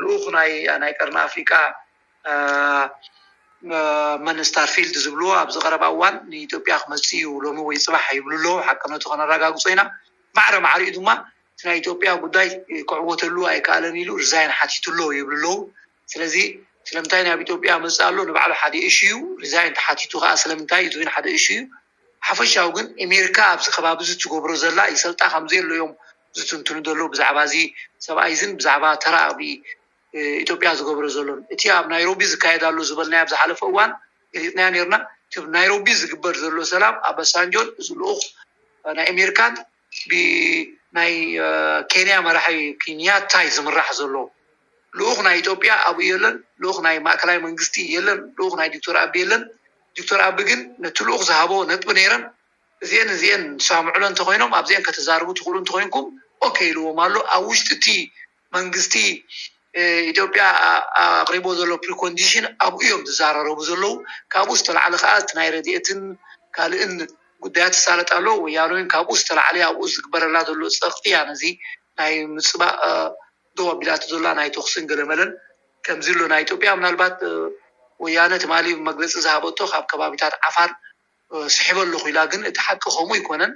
ልኡኽ ናይ ናይ ቀርኒ ኣፍሪቃ መን ስታርፊልድ ዝብልዎ ኣብዚ ቀረባ እዋን ንኢትዮጵያ ክመፅእ እዩ ሎሚ ወይ ፅባሕ ይብሉ ኣለዉ። ሓቅነቱ ከነረጋግፆ ኢና። ማዕረ ማዕሪኡ ድማ እቲ ናይ ኢትዮጵያ ጉዳይ ክዕወተሉ ኣይከኣለን ኢሉ ሪዛይን ሓቲቱ ኣሎ ይብሉ ኣለዉ። ስለዚ ስለምንታይ ናብ ኢትዮጵያ መፅእ ኣሎ? ንባዕሉ ሓደ እሹ እዩ። ሪዛይን ተሓቲቱ ከዓ ስለምንታይ? እዚ እውን ሓደ እሹ እዩ። ሓፈሻዊ ግን ኣሜሪካ ኣብዚ ከባቢ እዚ ትገብሮ ዘላ ይሰልጣ ከምዘየሎ እዮም ዝትንትኑ ዘለዉ። ብዛዕባ እዚ ሰብኣይ እዝን ብዛዕባ ተራ ኣብ ኢትዮጵያ ዝገብሮ ዘሎን እቲ ኣብ ናይሮቢ ዝካየድ ኣሎ ዝበልናዮ ኣብ ዝሓለፈ እዋን ገሊፅናዮ ነርና። እቲ ናይሮቢ ዝግበር ዘሎ ሰላም ኣባሳንጆን እዚ ልኡኽ ናይ ኣሜሪካን ብናይ ኬንያ መራሒ ኬንያታይ ዝምራሕ ዘሎ ልኡኽ ናይ ኢትዮጵያ ኣብኡ የለን፣ ልኡኽ ናይ ማእከላይ መንግስቲ የለን፣ ልኡኽ ናይ ዶክተር ኣቢ የለን። ዶክተር ኣቢ ግን ነቲ ልኡኽ ዝሃቦ ነጥቢ ነይረን እዚአን እዚአን ዝሰማምዑለን እንተኮይኖም ኣብዚአን ከተዛርቡ ትኽእሉ እንተኮይንኩም ኦኬ ኢልዎም ኣሎ። ኣብ ውሽጢ እቲ መንግስቲ ኢትዮጵያ ኣቅሪቦ ዘሎ ፕሪኮንዲሽን ኣብኡ እዮም ዝዛራረቡ ዘለዉ። ካብኡ ዝተላዕለ ከዓ እቲ ናይ ረድኤትን ካልእን ጉዳያት ዝሳለጥ ኣሎ። ወያነ እውን ካብኡ ዝተላዕለ ኣብኡ ዝግበረላ ዘሎ ፀቕጢ እያ ነዚ ናይ ምፅባእ ደው ኣቢላቶ ዘላ ናይ ተኩስን ገለመለን ከምዚ ኣሎ ናይ ኢትዮጵያ ምናልባት ወያነ ትማሊ መግለፂ ዝሃበቶ ካብ ከባቢታት ዓፋር ስሒበ ኣለኹ ኢላ ግን እቲ ሓቂ ከምኡ ኣይኮነን።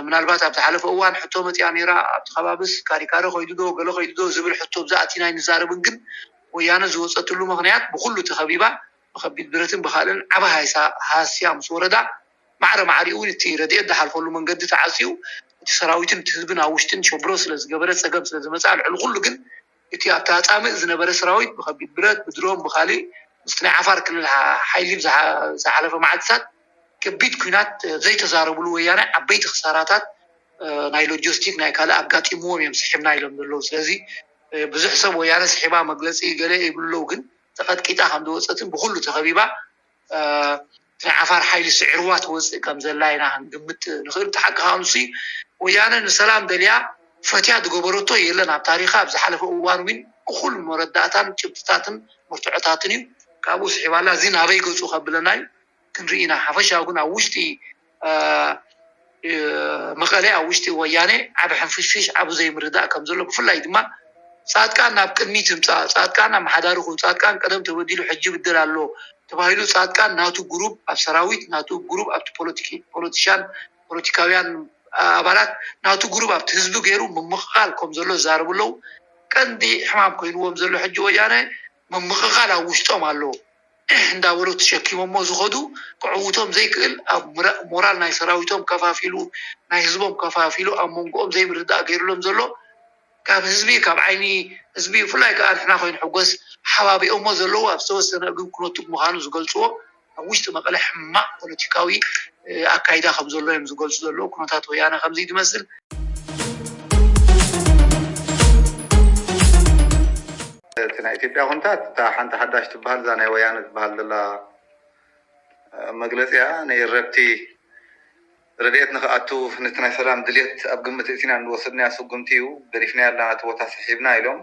ምናልባት ኣብ ዝሓለፈ እዋን ሕቶ መፅያ ነይራ ኣብቲ ከባብስ ካሪካሪ ከይዱ ዶ ገለ ከይዱ ዶ ዝብል ሕቶ ብዛእቲና ኣይንዛረብን ግን ወያነ ዝወፀትሉ ምክንያት ብኩሉ ተኸቢባ ብከቢድ ብረትን ብካልእን ዓበ ሃስያ ምስ ወረዳ ማዕረ ማዕሪኡ እውን እቲ ረድኤት ዝሓልፈሉ መንገዲ ተዓፅዩ እቲ ሰራዊትን እቲ ህዝብን ኣብ ውሽጥን ሸብሮ ስለዝገበረ ፀገም ስለዝመፅኣ ልዕሊ ኩሉ ግን እቲ ኣብቲ ኣፃምእ ዝነበረ ሰራዊት ብከቢድ ብረት ብድሮን ብካሊእ ምስቲ ናይ ዓፋር ክልል ሓይሊ ዝሓለፈ መዓልትታት ከቢድ ኩናት ዘይተዛረብሉ ወያነ ዓበይቲ ክሳራታት ናይ ሎጂስቲክ ናይ ካልእ ኣጋጢምዎም እዮም ስሒብና ኢሎም ዘለዉ። ስለዚ ብዙሕ ሰብ ወያነ ስሒባ መግለፂ ገለ ይብሉ ኣለዉ፣ ግን ተቐጥቂጣ ከም ዝወፀትን ብኩሉ ተኸቢባ ናይ ዓፋር ሓይሊ ስዒርዋ ትወፅእ ከም ዘላ ኢና ክንግምት ንኽእል። እቲ ሓቂ ከዓ ንሱ ወያነ ንሰላም ደልያ ፈትያ ዝገበረቶ የለን ኣብ ታሪኻ ኣብ ዝሓለፈ እዋን እውን እኹል መረዳእታን ጭብጥታትን መርትዖታትን እዩ ካብኡ ስሒባላ እዚ ናበይ ገፁ ከብለና እዩ ክንርኢ ኢና ሓፈሻዊ ግን ኣብ ውሽጢ መቐለ ኣብ ውሽጢ ወያነ ዓብ ሕንፍሽፍሽ ዓብ ዘይምርዳእ ከም ዘሎ ብፍላይ ድማ ፃድቃን ናብ ቅድሚት ይምፃእ ፃድቃን ኣመሓዳሪ ኩን ፃድቃን ቀደም ተበዲሉ ሕጂ ይብደል ኣሎ ተባሂሉ ፃድቃን ናቱ ግሩብ ኣብ ሰራዊት ናቱ ግሩብ ኣብቲ ፖለቲሻን ፖለቲካውያን ኣባላት ናቱ ግሩብ ኣብቲ ህዝቢ ገይሩ ምምቕቓል ከም ዘሎ ዝዛረቡ ኣለዉ ቀንዲ ሕማም ኮይንዎም ዘሎ ሕጂ ወያነ ምምቕቓል ኣብ ውሽጦም ኣለዉ እንዳበሉ ተሸኪሞሞ ዝኸዱ ክዕውቶም ዘይክእል ኣብ ሞራል ናይ ሰራዊቶም ከፋፊሉ ናይ ህዝቦም ከፋፊሉ ኣብ መንጎኦም ዘይምርዳእ ገይሩሎም ዘሎ ካብ ህዝቢ ካብ ዓይኒ ህዝቢ ብፍላይ ከዓ ንሕና ኮይኑ ሕጎስ ሓባቢኦሞ ዘለዉ ኣብ ዝተወሰነ ግን ኩነቱ ምዃኑ ዝገልፅዎ ኣብ ውሽጢ መቐለ ሕማቕ ፖለቲካዊ ኣካይዳ ከም ዘሎ እዮም ዝገልፁ ዘለዉ ኩነታት ወያነ ከምዚ ትመስል እቲ ናይ ኢትዮጵያ ኩነታት እታ ሓንቲ ሓዳሽ ትበሃል እዛ ናይ ወያነ ትበሃል ዘላ መግለፂያ ናይ ረብቲ ረድኤት ንክኣቱ ነቲ ናይ ሰላም ድልየት ኣብ ግምት እቲና እንወሰድናያ ስጉምቲ እዩ ገዲፍናያ ኣለና እቲ ቦታ ስሒብና ኢሎም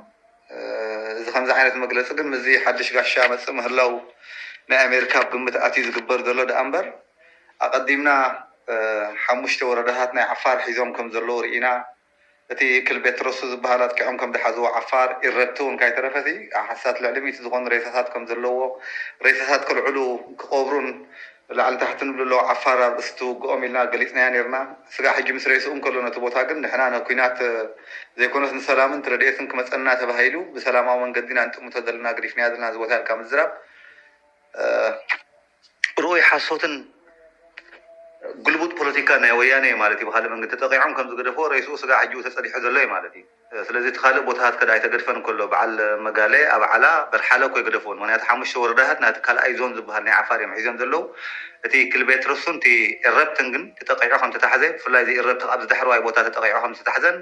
እዚ ከምዚ ዓይነት መግለፂ ግን ምስዚ ሓድሽ ጋሻ መፅእ ምህላው ናይ ኣሜሪካ ኣብ ግምት ኣትዩ ዝግበር ዘሎ ደኣ እምበር ኣቐዲምና ሓሙሽተ ወረዳታት ናይ ዓፋር ሒዞም ከም ዘለዉ ርኢና እቲ ክልቤት ረሱ ዝበሃል ኣጥቂዖም ከም ዝሓዝዎ ዓፋር ኢረብቲ እውን ካይተረፈሲ ኣሓሳት ልዕሊ ሚእቲ ዝኾኑ ሬሳታት ከም ዘለዎ ሬሳታት ከልዕሉ ክቐብሩን ላዕሊ ታሕቲ ንብሉ ኣለዉ ዓፋር ኣብ ርእሲ ትውግኦም ኢልና ገሊፅናዮ ነርና ስጋዕ ሕጂ ምስ ሬስኡ እንከሎ ነቲ ቦታ ግን ንሕና ነኩናት ዘይኮነስ ንሰላምን ትረድኤትን ክመፀና ተባሂሉ ብሰላማዊ መንገዲ ኢና ንጥምቶ ዘለና ገዲፍናዮ ዘለና እዚ ቦታ ኢልካ ምዝራብ ርኡይ ሓሶትን ግልቡጥ ፖለቲካ ናይ ወያነ እዩ ማለት እዩ ብካልእ መንገዲ ተጠቂዖም ከም ዝገደፍዎ ሬስኡ ስጋ ሕጂ ተፀዲሑ ዘሎ እዩ ማለት እዩ ስለዚ እቲ ካልእ ቦታታት ከዳ ኣይተገድፈን ከሎ በዓል መጋለ ኣብ ዓላ በርሓለ እኮ ይገደፍዎን ምክንያቱ ሓሙሽተ ወረዳታት ናቲ ካልኣይ ዞን ዝበሃል ናይ ዓፋር እዮም ሒዞም ዘለዉ እቲ ክልቤት ረሱን እቲ ኢረብትን ግን ተጠቂዑ ከም ተታሕዘ ብፍላይ እዚ ኢረብቲ ኣብ ዝዳሕረዋይ ቦታ ተጠቂዑ ከም ዝተታሕዘን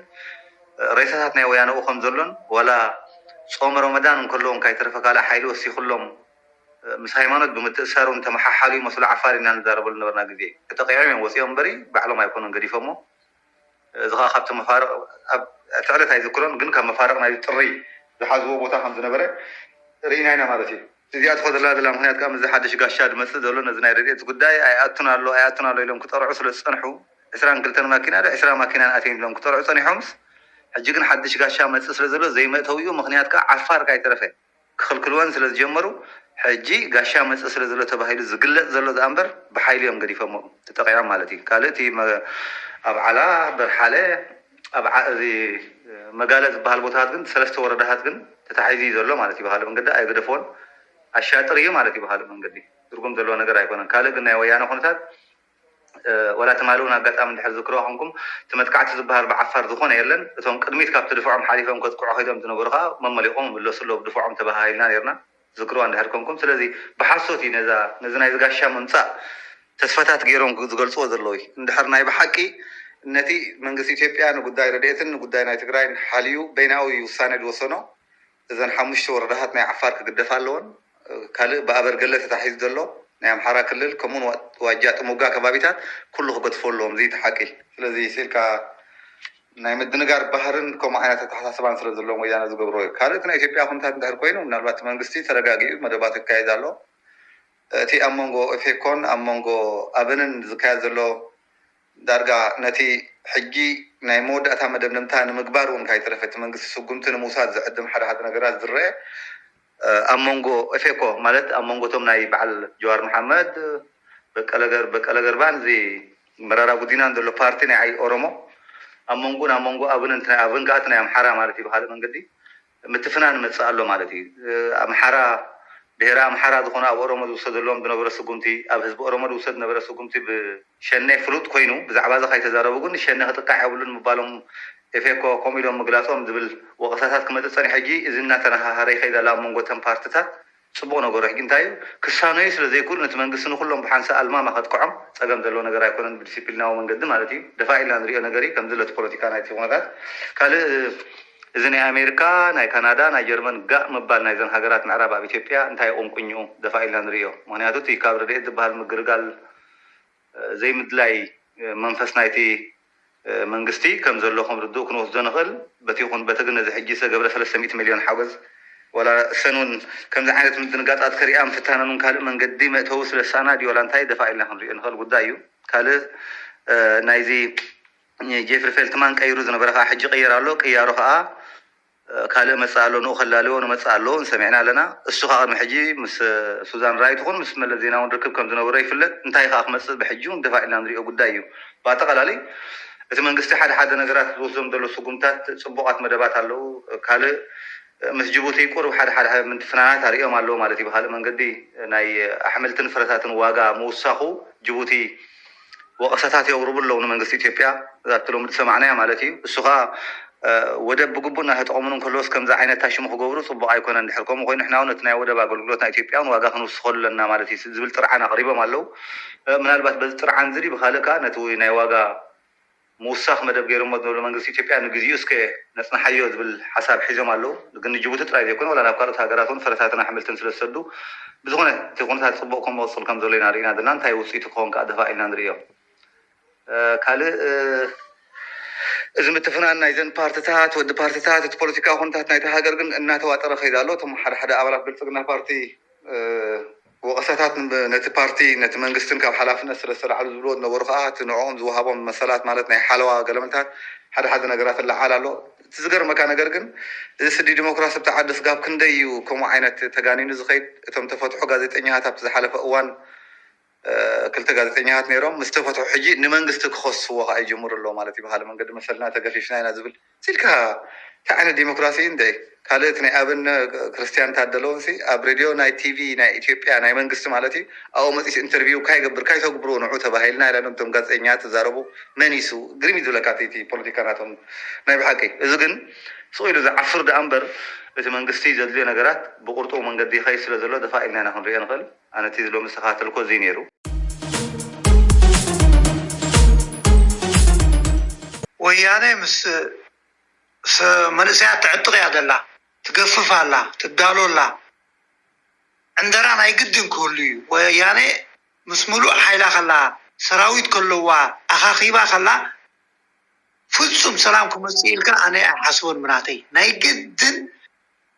ሬሳታት ናይ ወያነኡ ከም ዘሎን ዋላ ጾመ ረመዳን እንከለዎም ካይተረፈ ካልእ ሓይሊ ወሲኹሎም ምስ ሃይማኖት ብምትእሳር እውን ተመሓሓሉ ይመስሉ ዓፋር ኢና ንዛረበሉ ነበርና ግዜ ተጠቂዖም እዮም ወፂኦም እምበሪ ባዕሎም ኣይኮኑን ገዲፎሞ እዚ ከዓ ካብቲ መፋርቕ እቲ ዕለት ኣይዝክሮን ግን ካብ መፋርቕ ናይ ጥሪ ዝሓዝዎ ቦታ ከም ዝነበረ ርኢና ኢና ማለት እዩ እዚኣ ትኸደላ ዘላ ምክንያት ከዓ ምዚ ሓድሽ ጋሻ ዝመፅእ ዘሎ ነዚ ናይ ረድኤት ጉዳይ ኣይኣቱን ኣሎ ኣይኣቱን ኣሎ ኢሎም ክጠርዑ ስለ ዝፀንሑ ዕስራን ክልተን ማኪና ዶ ዕስራ ማኪናን ኣትዮም ኢሎም ክጠርዑ ፀኒሖምስ ሕጂ ግን ሓድሽ ጋሻ መጽእ ስለ ዘሎ ዘይመእተዊኡ ምኽንያት ከዓ ዓፋር ካይተረፈ ክኽልክልወን ስለ ዝጀመሩ፣ ሕጂ ጋሻ መጽእ ስለ ዘሎ ተባሂሉ ዝግለጽ ዘሎ ዝኣ እምበር ብሓይሊ እዮም ገዲፎሞ ተጠቂዖም ማለት እዩ። ካልእ እቲ መ- ኣብ ዓላ፣ በርሓለ፣ ኣብ ዓ- እዚ መጋለ ዝበሃል ቦታታት ግን ሰለስተ ወረዳታት ግን ተታሒዙ እዩ ዘሎ ማለት እዩ። ብካልእ መንገዲ ኣይገደፎን፣ ኣሻጥር እዩ ማለት እዩ። ብካልእ መንገዲ ትርጉም ዘለዎ ነገር ኣይኮነን። ካልእ ግን ናይ ወያነ ኩነታት፣ ዋላ ትማሊ እውን ኣጋጣሚ እንድሕር ዝክርዋ ኮንኩም፣ እቲ መጥቃዕቲ ዝበሃል ብዓፋር ዝኾነ የለን። እቶም ቅድሚት ካብቲ ድፍዖም ሓሊፎም ከጥቅዑ ከይዶም ዝነበሩ ከዓ መመሊቆም ይምለሱ ኣለዉ፣ ብድፍዖም ተባሃሂልና ነርና፣ ዝክርዋ እንድሕር ኮንኩም። ስለዚ ብሓሶት እዩ ነዛ ነዚ ናይ ዝጋሻ ምምፃእ ተስፋታት ገይሮም ዝገልፅዎ ዘለዉ እዩ። እንድሕር ናይ ብሓቂ ነቲ መንግስቲ ኢትዮጵያ ንጉዳይ ረድኤትን ንጉዳይ ናይ ትግራይን ሓልዩ በይናዊ ውሳነ ዝወሰኖ፣ እዘን ሓሙሽተ ወረዳታት ናይ ዓፋር ክግደፋ ኣለወን። ካልእ ብኣበርገለ ተታሒዙ ዘሎ ናይ ኣምሓራ ክልል ከምኡውን ዋ- ዋጃ ጥሙጋ ከባቢታት ኩሉ ክገድፎ ኣለዎም። እዚ እቲ ሓቂ። ስለዚ ስኢልካ ናይ ምድንጋር ባህርን ከምኡ ዓይነት ኣተሓሳስባን ስለ ዘለዎም ወያነ ዝገብሮ እዩ። ካልእ እቲ ናይ ኢትዮጵያ ኩነታት እንድሕር ኮይኑ ምናልባት እቲ መንግስቲ ተረጋጊኡ መደባቱ ይካየድ ኣሎ። እቲ ኣብ መንጎ ኦፌኮን ኣብ መንጎ ኣብንን ዝካየድ ዘሎ ዳርጋ ነቲ ሕጂ ናይ መወዳእታ መደምደምታ ንምግባር እውን ካይተረፈ እቲ መንግስቲ ስጉምቲ ንምውሳድ ዝዕድም ሓደ ሓደ ነገራት ዝረአ ኣብ መንጎ ኤፌኮ ማለት ኣብ መንጎ እቶም ናይ በዓል ጀዋር መሓመድ በቀለ ገር- በቀለ ገርባን እዚ መራራ ጉዲናን ዘሎ ፓርቲ ናይ ኣይ ኦሮሞ ኣብ መንጎን ኣብ መንጎ ኣብን እንት ናይ ኣብን ከኣ እቲ ናይ ኣምሓራ ማለት እዩ ብካልእ መንገዲ ምትፍናን መጽእ ኣሎ ማለት እዩ። ኣምሓራ ብሄረ ኣምሓራ ዝኾነ ኣብ ኦሮሞ ዝውሰደሎም ዝነበረ ስጉምቲ ኣብ ህዝቢ ኦሮሞ ዝውሰድ ዝነበረ ስጉምቲ ብሸኔ ፍሉጥ ኮይኑ ብዛዕባ እዚ ካይተዛረቡ ግን ሸኔ ክጥቃዕ የብሉን ምባሎም ኤፌኮ ከምኡ ኢሎም ምግላጾም ዝብል ወቐሳታት ክመጽእ ጸኒሑ። ሕጂ እዚ እናተነሃሃረ ይኸይድ ኣሎ ኣብ መንጎ እተን ፓርትታት። ጽቡቕ ነገሩ ሕጂ እንታይ እዩ ክሳነዩ ስለ ዘይክእሉ ነቲ መንግስቲ ንኩሎም ብሓንሳ ኣልማማ ከጥቅዖም ጸገም ዘለዎ ነገር ኣይኮነን። ብዲሲፕሊናዊ መንገዲ ማለት እዩ ደፋ ኢልና ንሪኦ ነገር እዩ ከምዚ ለቲ ፖለቲካ ናይቲ ኩነታት ካልእ እዚ ናይ ኣሜሪካ ናይ ካናዳ ናይ ጀርመን ጋእ ምባል ናይዘን ሃገራት ምዕራብ ኣብ ኢትዮጵያ እንታይ ቁንቁኝኡ ደፋ ኢልና ንሪኦ። ምክንያቱ እቲ ካብ ረድኤት ዝበሃል ምግርጋል ዘይምድላይ መንፈስ ናይቲ መንግስቲ ከም ዘሎ ከም ርዱእ ክንወስዶ ንኽእል። በቲ ይኹን በቲ ግን ነዚ ሕጂ ዝተገብረ ሰለስተ ሚእቲ ሚልዮን ሓገዝ ዋላ እሰን እውን ከምዚ ዓይነት ምድንጋጻት ከሪኣ ምፍታነን እውን ካልእ መንገዲ መእተዊ ስለ ዝሰኣና ድዩ ዋላ እንታይ ደፋ ኢልና ክንሪኦ ንኽእል ጉዳይ እዩ። ካልእ ናይዚ ጄፍሪ ፌልትማን ቀይሩ ዝነበረ ከዓ ሕጂ ቀየር ኣሎ። ቅያሩ ከዓ ካልእ መፅእ ኣሎ፣ ንኡ ከላልዮ ንመፅእ ኣለዎ ንሰሚዕና ኣለና። እሱ ከዓ ቅድሚ ሕጂ ምስ ሱዛን ራይት ይኹን ምስ መለስ ዜናዊ ርክብ ከም ዝነበሮ ይፍለጥ። እንታይ ከዓ ክመፅእ ብሕጂ እውን ደፋ ኢልና ንሪኦ ጉዳይ እዩ። ብኣጠቃላሊ እቲ መንግስቲ ሓደ ሓደ ነገራት ዝወስዶም ዘሎ ስጉምታት ፅቡቃት መደባት ኣለዉ። ካልእ ምስ ጅቡቲ ቁሩብ ሓደ ሓደ ምትፍናናት ኣርእዮም ኣለዉ ማለት እዩ። ብካልእ መንገዲ ናይ ኣሕምልትን ፍረታትን ዋጋ ምውሳኹ ጅቡቲ ወቐሳታት የቕርቡ ኣለዉ ንመንግስቲ ኢትዮጵያ። ኣብቲ ሎሚ ዝሰማዕናያ ማለት እዩ። እሱ ከዓ ወደብ ብግቡእ እናተጠቐሙሉ እንከለዎስ ከምዚ ዓይነት ታሽሙ ክገብሩ ፅቡቕ ኣይኮነን። እንድሕር ከምኡ ኮይኑ ንሕና እውን እቲ ናይ ወደብ ኣገልግሎት ናይ ኢትዮጵያ እውን ዋጋ ክንውስኸሉ ኣለና ማለት እዩ ዝብል ጥርዓን ኣቕሪቦም ኣለዉ። ምናልባት በዚ ጥርዓን እዚ ብካልእ ከዓ ነቲ ናይ ዋጋ ምውሳኽ መደብ ገይሮሞ ዝነበሩ መንግስቲ ኢትዮጵያ ንግዚኡ እስከ ነፅንሓዮ ዝብል ሓሳብ ሒዞም ኣለዉ። ግን ንጅቡቲ ጥራይ ዘይኮነ ዋላ ናብ ካልኦት ሃገራት እውን ፍረታትን ኣሕምልትን ስለ ዝሰዱ ብዝኾነ እቲ ኩነታት ፅቡቕ ከም መቕፅል ከም ዘሎ ኢና ርኢና ዘለና። እንታይ ውፅኢቱ ክኸውን ከዓ ደፋ ኢልና ንርእዮ። ካልእ እዚ ምትፍናን ናይዘን ፓርትታት ወዲ ፓርትታት እቲ ፖለቲካዊ ኩነታት ናይቲ ሃገር ግን እናተዋጠረ ከይዳ ኣሎ። እቶም ሓደ ሓደ ኣባላት ብልፅግና ፓርቲ ወቐሳታት ነቲ ፓርቲ ነቲ መንግስትን ካብ ሓላፍነት ስለ ዝተላዕሉ ዝብልዎ ዝነበሩ ከዓ እቲ ንዕኦም ዝወሃቦም መሰላት ማለት ናይ ሓለዋ ገለመታት ሓደ ሓደ ነገራት ይለዓል ኣሎ። እቲ ዝገርመካ ነገር ግን እዚ ስዲ ዲሞክራሲ ኣብቲ ዓዲ ስጋብ ክንደይ እዩ ከምኡ ዓይነት ተጋኒኑ ዝኸይድ? እቶም ተፈትሑ ጋዜጠኛታት ኣብቲ ዝሓለፈ እዋን ክልተ ጋዜጠኛታት ነይሮም ምስ ተፈትሑ ሕጂ ንመንግስቲ ክኸስዎ ከዓ ይጅምሩ ኣለዉ ማለት እዩ። ብካልእ መንገዲ መሰልና ተገፊፍና ኢና ዝብል ሲልካ እንታይ ዓይነት ዲሞክራሲ እንደ ካልእ እቲ ናይ ኣብን ክርስትያን ታደለውን ሲ ኣብ ሬድዮ ናይ ቲቪ ናይ ኢትዮጵያ ናይ መንግስቲ ማለት እዩ ኣብኡ መፂስ ኢንተርቪው ካይገብር ካይተግብርዎ ንዑ ተባሂልና ኢላ ሎም ቶም ጋዜጠኛ ትዛረቡ መን ይሱ ግርም እዩ ዝብለካ እቲ ፖለቲካ ናቶም ናይ ብሓቂ እዚ ግን ስቕ ኢሉ ዝዓፍር ደኣ እምበር እቲ መንግስቲ ዘድልዮ ነገራት ብቁርጡ መንገዲ ይኸይ ስለ ዘሎ ደፋ ኢልና ኢና ክንሪኦ ንኽእል ኣነቲ ዝሎ ምስተኻተልኮ እዚ ነይሩ ወያነ ምስ መንእሰያት ተዕጥቕ እያ ዘላ፣ ትገፍፍ ኣላ፣ ትዳሎ ኣላ። ዕንደራ ናይ ግድን ክህሉ እዩ። ወያነ ምስ ምሉእ ሓይላ ከላ፣ ሰራዊት ከለዋ፣ ኣኻኺባ ከላ፣ ፍጹም ሰላም ክመጽእ ኢልካ ኣነ ኣይሓስቦን ብናተይ። ናይ ግድን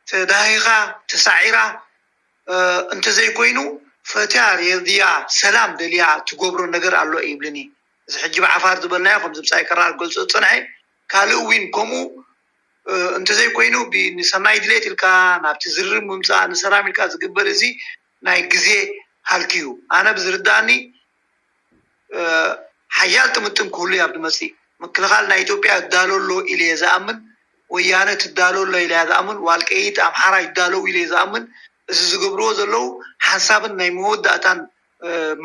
ተዳሂኻ፣ ተሳዒራ፣ እንተዘይኮይኑ ፈትያ ሬድያ ሰላም ደልያ ትገብሮ ነገር ኣሎ ይብልኒ። እዚ ሕጂ ብዓፋር ዝበልናዮ ከምዚ ብጻይ ከራር ገልጾ ዝጸንሐ ካልእ ዊን ከምኡ እንተዘይኮይኑ ንሰናይ ድሌት ኢልካ ናብቲ ዝርርብ ምምፃእ ንሰላም ኢልካ ዝግበር እዚ ናይ ግዜ ሃልኪ እዩ። ኣነ ብዝርዳእኒ ሓያል ጥምጥም ክህሉ እዩ ኣብ ድመፅእ። ምክልኻል ናይ ኢትዮጵያ ይዳሎ ኣሎ ኢለ እየ ዝኣምን። ወያነ ትዳሎ ኣሎ ኢለ እያ ዝኣምን። ዋልቀይት ኣምሓራ ይዳለው ኢለ እየ ዝኣምን። እዚ ዝገብርዎ ዘለዉ ሓንሳብን ናይ መወዳእታን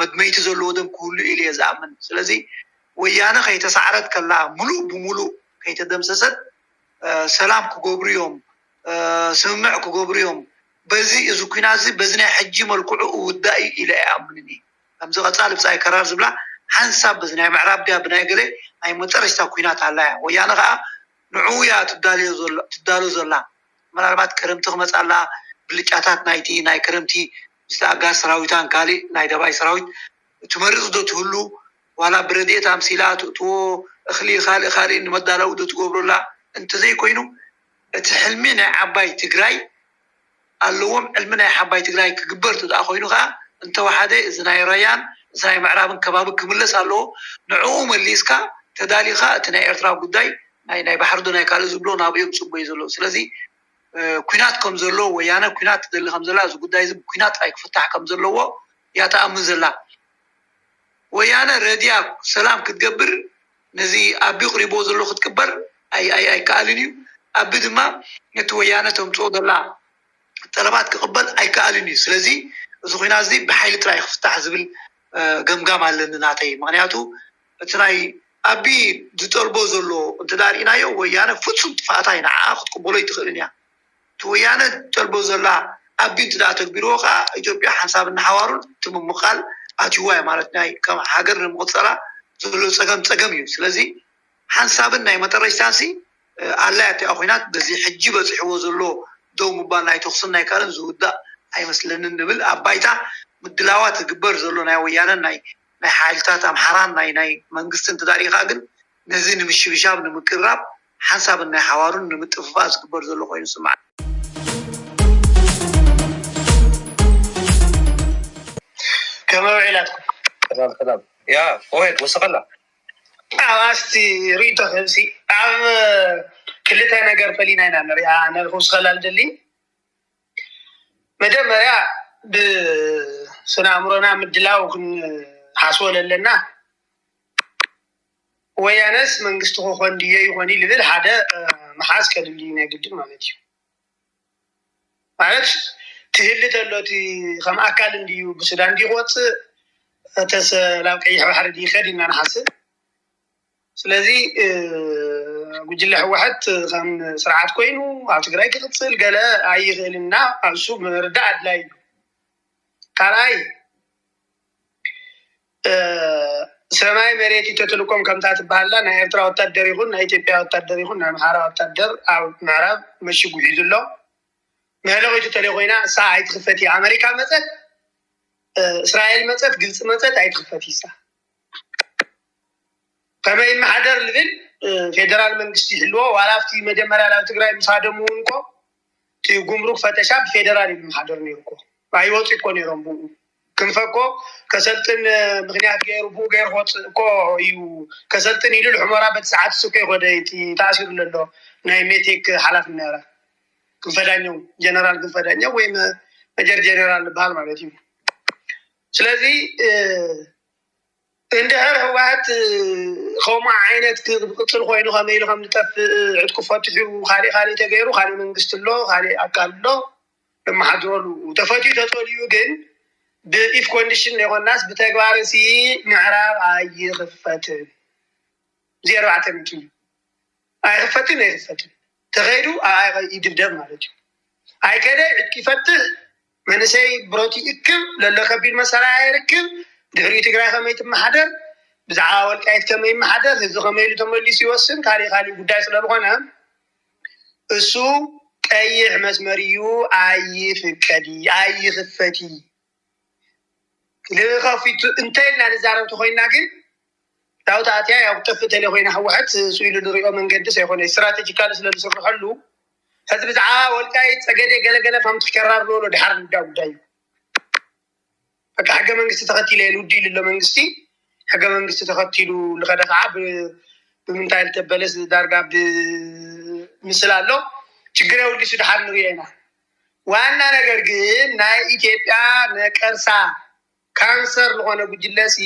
መድመይቲ ዘለዎ ደም ክህሉ ኢለ እየ ዝኣምን። ስለዚ ወያነ ከይተሳዕረት ከላ፣ ሙሉእ ብሙሉእ ከይተደምሰሰት ሰላም ክገብሩ እዮም፣ ስምምዕ ክገብሩ እዮም። በዚ እዚ ኩናት እዚ በዚ ናይ ሕጂ መልክዑ እውዳእ እዩ ኢለ ኣይኣምንን እየ። ከምዚ ቀፃሊ ብፃይ ከራር ዝብላ ሓንሳብ በዚ ናይ ምዕራብ ድያ ብናይ ገለ ናይ መጠረሽታ ኩናት ኣላ እያ። ወያነ ከዓ ንዕኡ እያ ትዳሎ ዘላ። ምናልባት ክረምቲ ክመፃ ኣላ፣ ብልጫታት ናይቲ ናይ ክረምቲ ምስቲ ኣጋር ሰራዊታን ካሊእ ናይ ደባይ ሰራዊት ትመርፅ ዶ ትህሉ፣ ዋላ ብረድኤት ኣምሲላ ትእትዎ እኽሊ ካልእ ካልእ ንመዳለዊ ዶ ትገብረላ? እንተዘይኮይኑ እቲ ሕልሚ ናይ ዓባይ ትግራይ ኣለዎም። ዕልሚ ናይ ሓባይ ትግራይ ክግበር ትደኣ ኮይኑ ከዓ እንተወሓደ እዚ ናይ ራያን እዚ ናይ ምዕራብን ከባቢ ክምለስ ኣለዎ። ንዕኡ መሊስካ ተዳሊኻ እቲ ናይ ኤርትራ ጉዳይ ናይ ናይ ባሕሪ ዶ ናይ ካልእ ዝብሎ ናብኦም ፅቡይ ዘሎ። ስለዚ ኩናት ከም ዘሎ ወያነ ኩናት ትደሊ ከም ዘላ እዚ ጉዳይ እዚ ኩናት ጥራይ ክፍታሕ ከም ዘለዎ እያ ተኣምን ዘላ። ወያነ ረድያ ሰላም ክትገብር ነዚ ኣቢ ቅሪቦ ዘሎ ክትቅበር ኣይከኣልን እዩ። ኣቢ ድማ ነቲ ወያነ ተምፅኦ ዘላ ጠለባት ክቕበል ኣይከኣልን እዩ። ስለዚ እዚ ኩናት እዚ ብሓይሊ ጥራይ ክፍታሕ ዝብል ገምጋም ኣለኒ ናተይ። ምክንያቱ እቲ ናይ ኣቢ ዝጠልቦ ዘሎ እንተ ርኢናዮ ወያነ ፍፁም ጥፋእታ እዩ። ንዓ ክትቅበሎ ኣይትኽእልን እያ። እቲ ወያነ ጠልቦ ዘላ ኣቢ እንት ደኣ ተግቢርዎ ከዓ ኢትዮጵያ ሓንሳብ እናሓዋሩን እቲ ምምቓል ኣትይዋ እዩ ማለት ናይ ከም ሃገር ንምቕፀላ ዘሎ ፀገም ፀገም እዩ። ስለዚ ሓንሳብን ናይ መጠረሽታንሲ ኣላ እያ ኩናት በዚ ሕጂ በፂሕዎ ዘሎ ደው ምባል ናይ ተኩስን ናይ ካልእን ዝውዳእ ኣይመስለንን ንብል። ኣብ ባይታ ምድላዋት ዝግበር ዘሎ ናይ ወያነን ናይ ናይ ሓይልታት ኣምሓራን ናይ ናይ መንግስትን ተዳሪኻ ግን ነዚ ንምሽብሻብ ንምቅራብ ሓንሳብን ናይ ሓዋሩን ንምጥፍፋእ ዝግበር ዘሎ ኮይኑ ስማዕ። ከመይ ውዒላትኩም? ሰላም ሰላም። ያ ወሄድ ወሰኸላ። ኣብ ኣስቲ ርእቶ ክህብሲ ኣብ ክልተ ነገር ፈሊና ኢና ንሪኣ። ኣነ ክውስኸላ ልደሊ መጀመርያ ብስነ ኣእምሮና ምድላው ክንሓስቦ ለለና ወያነስ መንግስቲ ክኾን ድዮ ይኾን ልብል ሓደ ምሓዝ ከድሊ ናይ ግድን ማለት እዩ። ማለት ትህሊ ተሎ እቲ ከም ኣካል እንድዩ ብሱዳን ድዩ ክወፅእ እተሰ ናብ ቀይሕ ባሕሪ ድዩ ይኸድ ኢና ንሓስብ። ስለዚ ጉጅለ ህወሓት ከም ስርዓት ኮይኑ ኣብ ትግራይ ክቕፅል ገለ ኣይኽእልና እሱ ምርዳእ ኣድላይ እዩ። ካልኣይ ሰማይ መሬት ይተትልቆም ከምታ ትበሃላ ናይ ኤርትራ ወታደር ይኹን ናይ ኢትዮጵያ ወታደር ይኹን ናይ ኣምሓራ ወታደር ኣብ ምዕራብ መሽጉ ሒዙ ኣሎ። መህለቒቱ ተለይ ኮይና እሳ ኣይትኽፈት እያ። ኣመሪካ መፀት እስራኤል መፀት ግብፂ መፀት ኣይትኽፈት ይሳ ከመይ ይመሓደር ልብል ፌደራል መንግስቲ ይሕልዎ። ዋላ ኣብቲ መጀመርያ ናብ ትግራይ ምስ ሃደሙ እውን እኮ እቲ ጉምሩክ ፈተሻ ብፌደራል እዩ ዝመሓደር ነይሩ እኮ። ኣይወፁ እኮ ነይሮም ብኡ ክንፈ እኮ ከሰልጥን ምክንያት ገይሩ ብኡ ገይሩ ክወፅእ እኮ እዩ። ከሰልጥን ኢሉ ልሑመራ በቲ ሰዓት እሱ እኮ ይኮደ እቲ ተኣሲሩ ዘሎ ናይ ሜቴክ ሓላፊ ነበረ ክንፈዳኛው ጀነራል ክንፈዳኛው ወይ መጀር ጀነራል ዝበሃል ማለት እዩ። ስለዚ እንድሕር ህወሓት ከምኡ ዓይነት ክቅፅል ኮይኑ ከመይ ኢሉ ከም ዝጠፍእ ዕጥቁ ፈትሑ ካሊእ ካሊእ ተገይሩ ካሊእ መንግስቲ ኣሎ ካሊእ ኣካል ኣሎ ለመሓድረሉ ተፈትዩ ተፀልዩ ግን ብኢፍ ኮንዲሽን ዘይኮናስ ብተግባር ሲ ምዕራብ ኣይኽፈትን። እዚ ኣርባዕተ ነጥቢ እዩ። ኣይኽፈትን ኣይኽፈትን ተኸይዱ ይድብደብ ማለት እዩ። ኣይከደ ዕጥቂ ይፈትሕ መንእሰይ ብረቱ ይእክብ ለሎ ከቢድ መሳርያ ይርክብ ድሕሪኡ ትግራይ ከመይ ትመሓደር ብዛዕባ ወልቃይት ከመይ ይመሓደር ህዝቢ ከመይ ኢሉ ተመሊሱ ይወስን ካሊእ ካሊእ ጉዳይ ስለዝኾነ እሱ ቀይሕ መስመር እዩ። ኣይፍቀዲ ኣይኽፈቲ ልኸፊቱ እንተ ኢልና ንዛረብ ተኮይና ግን ዳውት ኣትያ ያው ጠፍ ተለ ኮይና ህወሓት ስኢሉ ንሪኦ መንገዲ ዘይኮነ ስትራቴጂካል ስለ ዝስርሐሉ ሕዚ ብዛዕባ ወልቃይት ፀገዴ ገለገለ ከምቲ ከራር ዝበሎ ድሓር ንዳ ጉዳይ እዩ። በቃ ሕገ መንግስቲ ተኸቲለ ኢሉ ውዲ ኢሉ ኣሎ መንግስቲ ሕገ መንግስቲ ተኸቲሉ ልኸደ ከዓ ብምንታይ ልተበለስ ዳርጋ ብ ምስል ኣሎ። ችግር የብሉ፣ እሱ ድሓር ንሪኦ ኢና። ዋና ነገር ግን ናይ ኢትዮጵያ ነቀርሳ ካንሰር ዝኾነ ጉጅለሲ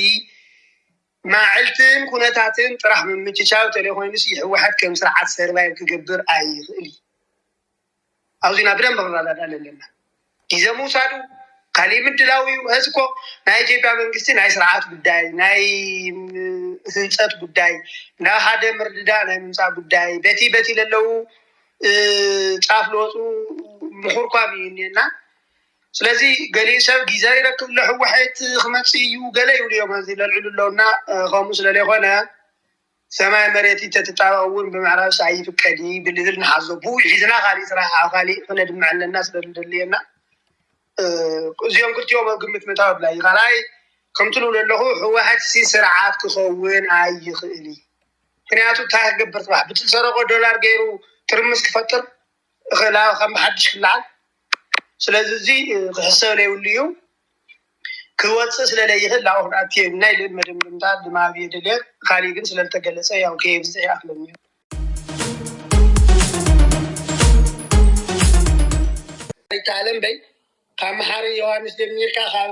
ማዕልትን ኩነታትን ጥራሕ ምምችቻው ተለይኮይኑስ ህወሓት ከም ስርዓት ሰርቫይቭ ክገብር ኣይኽእል እዩ። ኣብዚና ብደንብ ክንረዳዳ ኣለና። ግዜ ምውሳዱ ካሊእ ምድላው እዩ። እዚ እኮ ናይ ኢትዮጵያ መንግስቲ ናይ ስርዓት ጉዳይ፣ ናይ ህንፀት ጉዳይ፣ ናብ ሓደ ምርድዳእ ናይ ምምፃእ ጉዳይ፣ በቲ በቲ ለለዉ እ፣ ጫፍ ለወፁ ምኹርኳም እዩ እኒአና። ስለዚ ገሊኡ ሰብ ግዜ ይረክብ ኣሎ፣ ህወሓት ክመፅእ እዩ ገለ ይብሉ እዮም። እዚ ለልዕሉ ኣለውና እ፣ ከምኡ ስለለይኮነ ሰማይ መሬት ተትጣበቕ እውን ብምዕራብ ኣይፍቀድ እዩ ብልብል ንሓዞ። ብኡ ሒዝና ካሊእ ስራሕ ኣብ ካሊእ ክነድምዕ ኣለና ስለደልየና እ፣ እዚኦም ክልቲኦም ኣብ ግምት ምእታው ኣድላይ እዩ። ካልኣይ ከምቲ ልብሎ ኣለኹ ህወሓት ሲ ስርዓት ክኸውን ኣይኽእል እዩ። ምክንያቱ እንታይ ክገብር ፅባሕ ብትዝሰረቆ ዶላር ገይሩ ትርምስ ክፈጥር እኽላ ከም ብሓድሽ ክለዓል። ስለዚ እዚ እ፣ ክሕሰብ ለይብሉ እዩ። ክወፅእ ስለ ለይኽእል ላኡ ክንኣትዮ ናይ ልብል መደምደምታ ድማ ኣብየ ደልየ። ካሊእ ግን ስለልተገለፀ ያው ከየብዝሕ ይኣክለኒ እዩ። ይተኣለም በይ ካብ መሓሪ ዮሃንስ ጀሚርካ ካብ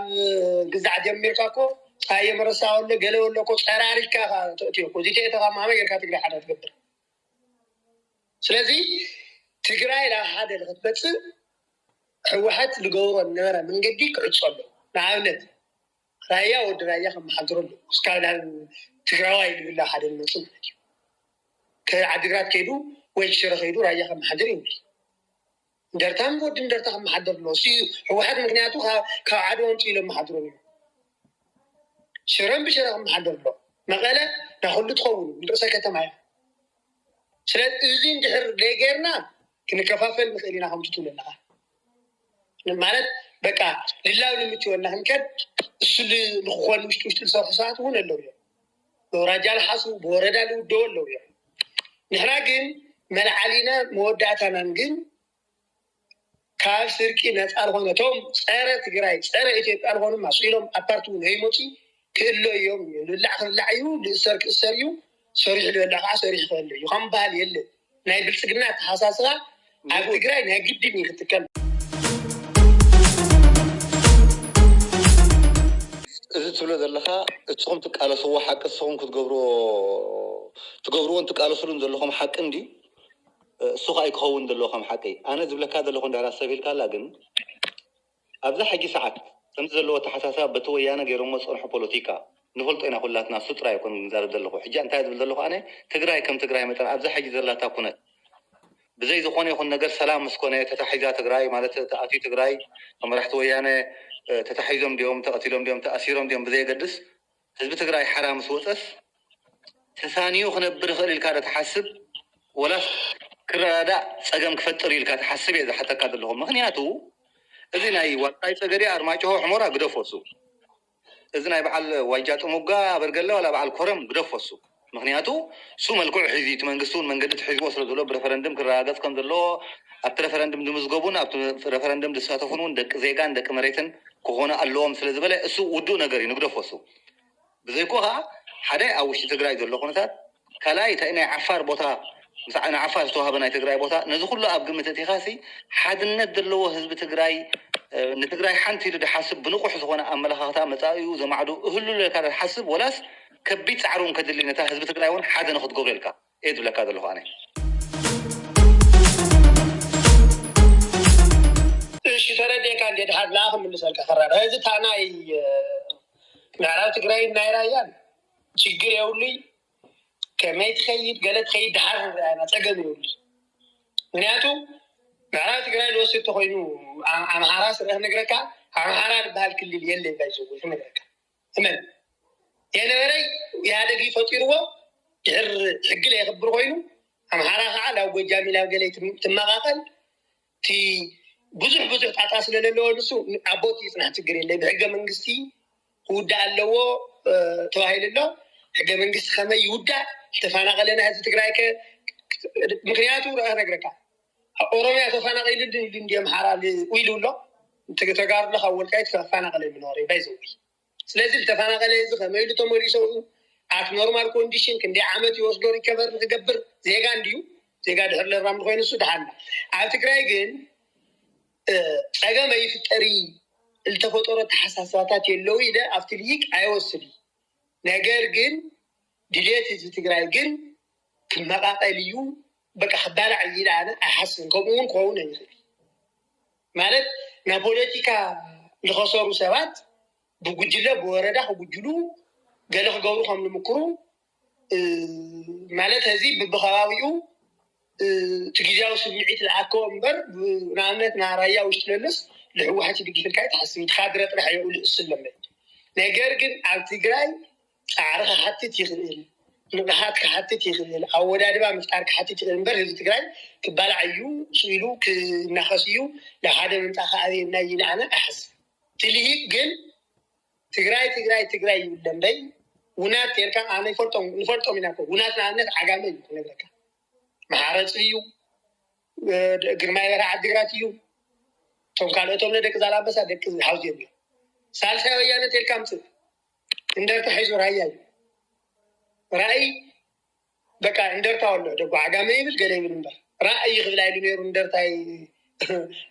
ግዛዕ ጀሚርካ እኮ ፀሃየ መረሳ ወሎ ገለ ወሎ እኮ ፀራሪካ ተእትዮ እኮ እዚ ተእተ ካብ ማመ ጌርካ ትግራይ ሓደ ትገብር። ስለዚ ትግራይ ናብ ሓደ ንክትመፅእ ህወሓት ዝገብሮ ዝነበረ መንገዲ ክዕፆ ኣሎ። ንኣብነት ራያ ወዲ ራያ ከመሓድሮ ኣሎ። እስካብ ናብ ትግራዋይ ዝብላ ሓደ ዝመፅእ ማለት እዩ። ከ ዓዲግራት ከይዱ ወይ ሽረ ከይዱ ራያ ከመሓድር ይብል። እንደርታ ወዲ እንደርታ ከመሓድር ኣሎ። እሱ ህወሓት ምክንያቱ ካብ ዓድዋ ኣምፅኡ ኢሎም መሓድሮም እዩ። ሽረን ብሽረ ከመሓድር ኣሎ። መቐለ ናኩሉ ትኸውን ርእሰ ከተማ እያ። ስለዚ እዚ እንድሕር ዘይገይርና ክንከፋፈል ንኽእል ኢና ከምቲ ትብሎ ኣለኻ። ማለት በቃ ልላው ንምትወና ክንከድ እሱ ንክኾን ውሽጢ ውሽጢ ዝሰርሑ ሰባት እውን ኣለዉ እዮም። ብውራጃ ልሓሱ ብወረዳ ልውደው ኣለዉ እዮም። ንሕና ግን መልዓሊና መወዳእታናን ግን ካብ ስርቂ ነፃ ዝኾነ እቶም ፀረ ትግራይ ፀረ ኢትዮጵያ ዝኾኑ ማስኢሎም ኣፓርቲ እውን ከይመፁ ክእሎ እዮም። ልላዕ ክልላዕ እዩ፣ ልእሰር ክእሰር እዩ፣ ሰሪሑ ዝበልዕ ከዓ ሰሪሑ ክበልዕ እዩ። ከም ባህል የለ ናይ ብልፅግና ኣተሓሳስባ ኣብ ትግራይ ናይ ግድን እዩ ክትከል። እዚ ትብሎ ዘለካ እስኹም ትቃለስዎ ሓቂ እስኹም ክትገብርዎ ትገብርዎን ትቃለስሉን ዘለኹም ሓቂ እንዲ እሱ ከዓ ክኸውን ዘለዎ ከም ሓቂ ኣነ ዝብለካ ዘለኹ እንድሕር ኣስተብሂልካላ ግን ኣብዚ ሕጂ ሰዓት ከምዚ ዘለዎ ኣተሓሳስባ በቲ ወያነ ገይሮሞ ዝፀንሑ ፖለቲካ ንፈልጦ ኢና ኩላትና እሱ ጥራይ ኣይኮን ዝዛረብ ዘለኹ ሕጂ እንታይ ዝብል ዘለኹ ኣነ ትግራይ ከም ትግራይ መጠን ኣብዚ ሕጂ ዘላታ ኩነት ብዘይ ዝኾነ ይኹን ነገር ሰላም ምስ ኮነ ተታሒዛ ትግራይ ማለት ተኣትዩ ትግራይ ካብ መራሕቲ ወያነ ተታሒዞም ድዮም ተቐቲሎም ድዮም ተኣሲሮም ድዮም ብዘየገድስ ህዝቢ ትግራይ ሓራ ምስ ወፀስ ተሳንዩ ክነብር ይኽእል ኢልካ ዶ ትሓስብ ወላስ ክረዳዳእ ፀገም ክፈጥር ኢልካ ትሓስብ እየ ዝሓተካ ዘለኹ ምኽንያቱ እዚ ናይ ዋልቃይ ፀገዴ ኣርማጭሆ ሕሞራ ግደፎ እሱ እዚ ናይ በዓል ዋጃ ጥሙጋ ኣበርገለ ዋላ በዓል ኮረም ግደፎ እሱ ምኽንያቱ እሱ መልክዑ ሒዙ እቲ መንግስቲ እውን መንገዲ ትሒዝዎ ስለ ዘሎ ብረፈረንድም ክረጋገፅ ከም ዘለዎ ኣብቲ ረፈረንድም ዝምዝገቡን ኣብቲ ረፈረንድም ዝሳተፉን እውን ደቂ ዜጋን ደቂ መሬትን ክኾኑ ኣለዎም ስለ ዝበለ እሱ ውዱእ ነገር እዩ ንግደፎ እሱ ብዘይኮ ከዓ ሓደ ኣብ ውሽጢ ትግራይ ዘሎ ኩነታት ካልኣይ እታ ናይ ዓፋር ቦታ ምስ ናይ ዓፋር ዝተዋሃበ ናይ ትግራይ ቦታ ነዚ ኩሉ ኣብ ግምት እቲኻሲ ሓድነት ዘለዎ ህዝቢ ትግራይ ንትግራይ ሓንቲ ኢሉ ድሓስብ ብንቑሕ ዝኾነ ኣመለኻኽታ መፃኢኡ ዘማዕዱ እህሉ ኢልካ ድሓስብ ወላስ ከቢድ ፃዕሪ እውን ከድሊ ነታ ህዝቢ ትግራይ እውን ሓደ ንክትገብሮ ኢልካ እየ ዝብለካ ዘለኹ ኣነ እሺ ተረዲእካ እንዴ ድሓር ንኣ ክምልሰልካ ከራር እዚ ታናይ ምዕራብ ትግራይ ናይ ራያን ችግር የብሉይ ከመይ ትኸይድ ገለ ትኸይድ ድሓር ራያና ፀገም የብሉ ምክንያቱ ምዕራብ ትግራይ ዝወስድ ተኮይኑ ኣምሓራ ስርሕ ነግረካ ኣምሓራ ዝበሃል ክልል የለ ባይዘ ክነግረካ እመን የነበረይ ኢህኣደግ ፈጢርዎ ድሕር ሕጊ ለየኽብር ኮይኑ ኣምሓራ ከዓ ናብ ጎጃም ኢላብ ገለ ትመቃቀል እቲ ብዙሕ ብዙሕ ጣጣ ስለለለዎ ንሱ ኣቦት ይፅናሕ ችግር የለ ብሕገ መንግስቲ ክውዳእ ኣለዎ ተባሂሉ ኣሎ ሕገ መንግስቲ ከመይ ይውዳእ ዝተፈናቀለና ህዝቢ ትግራይ ከ ምክንያቱ ረ ነግረካ ኦሮሚያ ተፈናቂሉ ኢሉ እንዲ ኣምሓራ ኢሉ ኣሎ ተጋሩ ካብ ወልቃይት ተፈናቀለ ምኖረ ባይዘዊ ስለዚ ዝተፈናቀለ እዚ ከመይ ኢሉ ተመሊሶ ኣብ ኖርማል ኮንዲሽን ክንደይ ዓመት ይወስዶ ሪከቨር ንክገብር ዜጋ እንድዩ ዜጋ ድሕር ለራምድ ኮይኑ እሱ ደሓና። ኣብ ትግራይ ግን እ፣ ጸገም ኣይፍጠሪ፣ ዝተፈጠሮ ተሓሳስባታት የለው ኢለ ኣብቲ ልሂቅ ኣይወስድ። ነገር ግን ድሌት ህዝቢ ትግራይ ግን ክመቃቀል እዩ፣ በቃ ክባላዕ እዩ ኢለ ኣነ ኣይሓስብን። ከምኡ እውን ክኸውን ኣይኽእል። ማለት ናይ ፖለቲካ ዝኸሰሩ ሰባት ብጉጅለ ብወረዳ ክጉጅሉ ገለ ክገብሩ ከም ዝምክሩ፣ እ፣ ማለት እዚ ብብከባቢኡ እቲ ግዜያዊ ስምዒት ዝኣከቦ እምበር፣ ንኣብነት ናይ ራያ ውሽጢ ለሎስ ንህወሓት ይድግፍ ኢልካ ኣይትሓስብ። እቲ ካድረ ጥራሕ እዩ ልእሱ ኣለበት። ነገር ግን ኣብ ትግራይ ፃዕሪ ክሓትት ይኽእል፣ ንቕሓት ክሓትት ይኽእል፣ ኣወዳድባ ምፍጣር ክሓትት ይኽእል እምበር ህዝቢ ትግራይ ክባላዕ እዩ፣ ስኢሉ ክናኸስ እዩ፣ ናብ ሓደ ምምፃእ ከኣበየና እዩ ኢለ ኣነ ኣይሓስብ። እቲ ልሂቅ ግን ትግራይ ትግራይ ትግራይ ይብለ እምበይ ውናት ጌርካ ኣነ ይፈልጦም ንፈልጦም ኢና እኮ። ውናት ንኣብነት ዓጋመ እዩ ክነግረካ፣ መሓረፂ እዩ፣ ግርማይ በርሀ ዓዲግራት እዩ። እቶም ካልኦቶም ደቂ ዛላንበሳ ደቂ ሓውዜን እዮም። ሳልሳይ ወያነ ተልካ ምፅእ እንደርታ ሒዙ ራያ እዩ። ራእይ በቃ እንደርታ ኣሎ ደጎ ዓጋመ ይብል ገለ ይብል እምበር ራእይ ክብል ኣይሉ ነይሩ። እንደርታይ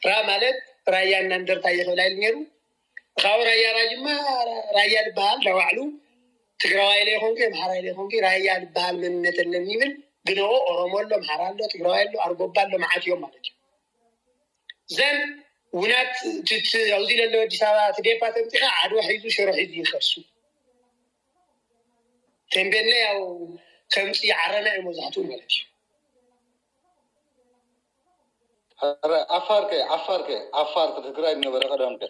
ራ ማለት ራያና እንደርታ ክብል ኣይሉ ነይሩ። ካብ ራያ ራጅማ ራያ ዝበሃል ዳባዕሉ ትግራዋይ ለይኮንኩ የምሓራይ ለይኮንኩ ራያ ዝበሃል መንነት ኣለኒ ይብል። ግንኦ ኦሮሞ ኣሎ፣ ኣምሓራ ኣሎ፣ ትግራዋይ ኣሎ፣ ኣርጎባ ኣሎ፣ መዓት እዮም ማለት እዩ። ዘን ውናት ትት ኣብዚ ለለ ኣዲስ ኣበባ ትዴፓ ተምፂኻ ዓድዋ ሒዙ ሽሮ ሒዙ ይኸሱ። ተንቤን ያው ከምፂ ዓረና እዩ መብዛሕትኡ ማለት እዩ። ኧረ ዓፋር ከ ዓፋር ከ ዓፋር ትግራይ ነበረ ቀደም ከ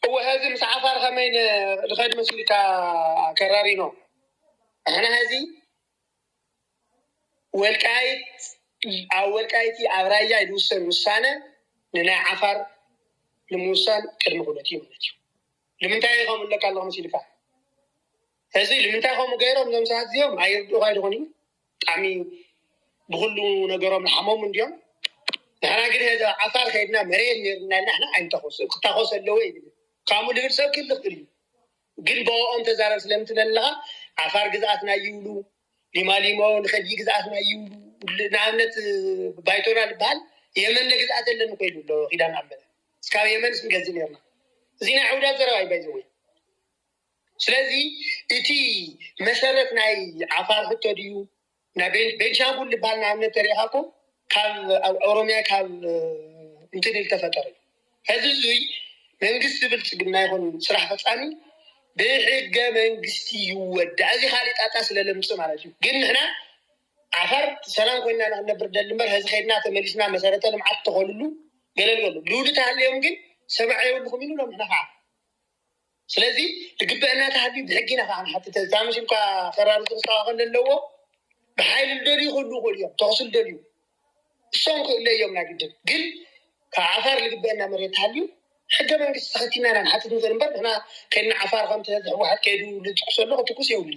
እወ ሀዚ ምስ ዓፋር ከመይ ን- ንኸድ መሲልካ ከራሪኖ ኣሕና ሀዚ ወልቃይት ኣብ ወልቃይቲ ኣብ ራያ ዝውሰን ውሳነ ንናይ ዓፋር ንምውሳን ቅድሚ ኩነት እዩ ማለት እዩ። ንምንታይ ከምኡ ኣለካ ኣለኹ መሲልካ እዚ ንምንታይ ከምኡ ገይሮም እዞም ሰባት እዚኦም ኣይርድኡኻ ይኾኑ ብጣዕሚ ብኩሉ ነገሮም ንሓሞም እንዲዮም። ንሕና ግን ሄደ ዓፋር ከይድና መሬት ነርና ኢልና ንሕና ኣይንተኮስ ክታኮስ ኣለዎ ይብል። ካሙ ልብል ሰብ ክልኽ ክል እዩ። ግን ብኦም ተዛረብ ስለምትለለኻ ዓፋር ግዝኣትና ይብሉ፣ ሊማሊሞ ንኸዲ ግዝኣትና ይብሉ። ንኣብነት ባይቶና ዝበሃል የመን ግዝኣት የለን እኮ ይሉ ኣሎ ኪዳን ኣመለ እስካብ የመን ስንገዝ ነርና። እዚ ናይ ዕውዳት ዘረባ ይባይ ዘወይ ስለዚ እቲ መሰረት ናይ ዓፋር ሕቶ ድዩ ናይ ቤንሻንጉል ዝበሃል ንኣብነት ተሪኢኻ እኮ ካብ ኣብ ኦሮሚያ ካብ እንትን ኢሉ ተፈጠረ እዩ። ሕዚ እዙይ መንግስቲ ብልፅግና ይኹን ስራሕ ፈፃሚ ብሕገ መንግስቲ ይወዳእ። እዚ ካሊእ ጣጣ ስለለምፅእ ማለት እዩ። ግን ንሕና ዓፋር ሰላም ኮይና ንክነብር ደሊ እምበር ሕዚ ከይድና ተመሊስና መሰረተ ልምዓት ተኸሉሉ ገለልገሉ ልውዲ ተሃልዮም ግን ሰማዕ የብልኩም ኢሉ ሎም ንሕና ከዓ ስለዚ ዝግበአና ተሃልዩ ብሕጊ ኢና ከዓ ንሓትት። እዛ መሲልካ ከራር ዝክስተኻኸል ዘለዎ ብሓይሊ ዝደልዩ ክህሉ ይኽእሉ እዮም፣ ተኽሲ ዝደልዩ እሶም ክእለ እዮም ናይ ግድን። ግን ካብ ዓፋር ዝግበአና መሬት ተሃልዩ ሕገ መንግስቲ ተኸቲልና ኢና ንሓትት ንኽእል እምበር ንሕና ከይድና ዓፋር ከምቲ ህወሓት ከይዱ ዝትኩስ ዘሎ ክትኩስ የብሉ።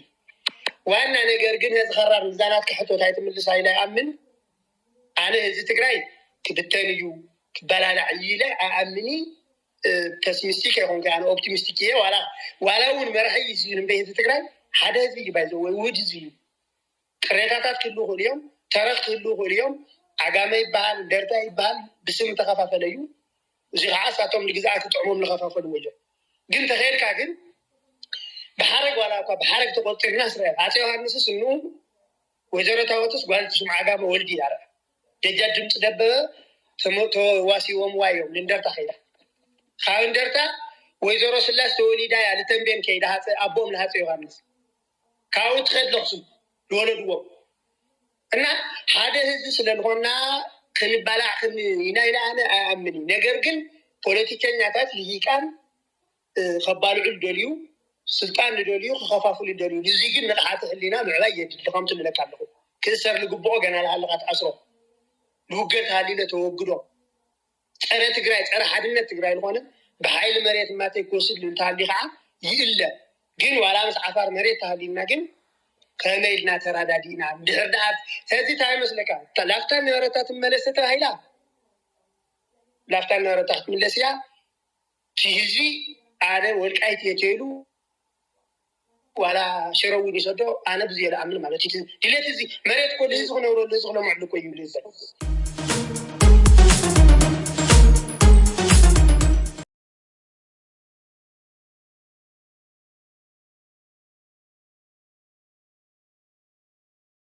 ዋና ነገር ግን ነዚ ከራር ንዛ ናትካ ሕቶ እንታይ ትምልሳ ኢለ ይኣምን ኣነ ህዝቢ ትግራይ ክብተን እዩ ክበላላዕ እዩ ኢለ ኣይኣምን። ፐሲሚስቲክ ኣይኮንኩ ኣነ ኦፕቲሚስቲክ እየ ዋላ ዋላ እውን መራሒ እዩ ዝብል እምበይ ህዝቢ ትግራይ ሓደ ህዝቢ እዩ ባይዘ ወይ ውህድ ህዝቢ እዩ ቅሬታታት ክህልው ይኽእሉ እዮም ተረኽ ክህልው ይኽእሉ እዮም ዓጋመ ይበሃል እንደርታ ይበሃል ብስም ተኸፋፈለ እዩ እዚ ከዓ እሳቶም ንግዝኣ ክጥዕሞም ዝኸፋፈልዎ እዮም ግን ተኸይድካ ግን ብሓረግ ዋላ እኳ ብሓረግ ተቆፂርና እስራኤል ኣፀ ዮሃንስስ እንኡ ወይዘሮ ታቦትስ ጓል ትሽም ዓጋመ ወልዲ እያ ደጃ ድምፂ ደበበ ተዋሲቦምዋ እዮም ንእንደርታ ከይዳ ካብ እንደርታ ወይዘሮ ስላስ ተወሊዳ እያ ልተንቤን ከይዳ ሃፀ ኣቦኦም ንሃፀ ዮሃንስ ካብኡ ትኸድ ለኽሱም ዝወለድዎም እና ሓደ ህዝቢ ስለዝኾና ክንባላዕ ኢና ኢለ ኣነ ኣይኣምን እዩ ነገር ግን ፖለቲከኛታት ልሂቃን ከባልዑ ዝደልዩ ስልጣን ዝደልዩ ክኸፋፍሉ ይደልዩ እዚ ግን ንቕሓተ ህሊና ምዕባይ የድሊ ከም ትብለካ ኣለኹ ክእሰር ዝግብኦ ገና ዝሃለኻ ትኣስሮ ዝውገድ ተሃሊለ ተወግዶ ፀረ ትግራይ ፀረ ሓድነት ትግራይ ዝኾነ ብሓይሊ መሬት እናተይ ክወስድ ልብል ተሃልዩ ከዓ ይእለ ግን ዋላ ምስ ዓፋር መሬት ተሃልዩና ግን ከመይ ኢልና ተራዳዲእና ድሕር ደኣ ሕዚ እንታይ ይመስለካ ላፍታ ነበረታ ትመለስ ተባሂላ ላፍታ ነበረታ ክትምለስ እያ እቲ ህዝቢ ኣነ ወልቃይት እየ ተይሉ ዋላ ሽረዊ ንሰዶ ኣነ ብዚ የለኣምን ማለት እዩ። ድሌት እዚ መሬት ኮ እዚ ክነብረሉ እዚ ክለምዐሉ እኮ ይብል ዘሎ።